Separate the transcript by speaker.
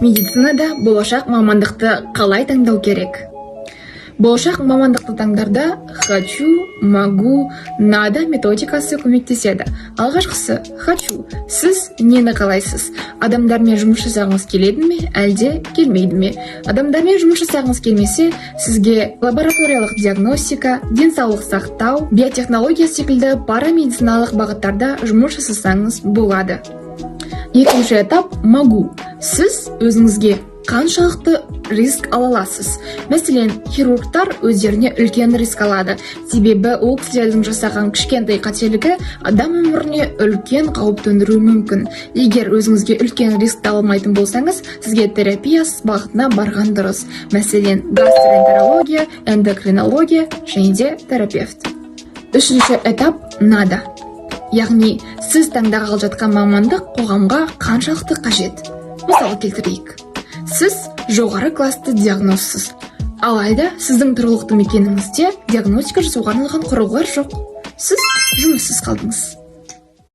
Speaker 1: Медицинада болашақ мамандықты қалай таңдау керек? Болашақ мамандықты таңдарда «хочу», «могу», «надо» методикасы көмектеседі. Алғашқысы – «хочу». Сіз нені қалайсыз? Адамдармен жұмыс жасағыңыз келеді ме, әлде келмейді ме? Адамдармен жұмыс жасағыңыз келмесе, сізге лабораториялық диагностика, денсаулық сақтау, биотехнология секілді парамедициналық бағыттарда жұмыс жасасаңыз болады. Екінші этап – «могу». Сіз өзіңізге қаншалықты риск ала аласыз? Мәселен, хирургтар өздеріне үлкен риск алады, себебі ол кісілердің жасаған кішкентай қателігі адам өміріне үлкен қауіп төндіруі мүмкін. Егер өзіңізге үлкен рискті ала алмайтын болсаңыз, сізге терапия бағытына барған дұрыс, мәселен, гастроэнтерология, эндокринология және де терапевт. Үшінші этап – «надо», яғни сіз таңдағалы жатқан мамандық қоғамға қаншалықты қажет? Мысал келтірейік: сіз жоғары классты диагностсыз, алайда сіздің тұрғылықты мекеніңізде диагностика жасауға арналған құрылғылар жоқ. Сіз жұмыссыз қалдыңыз.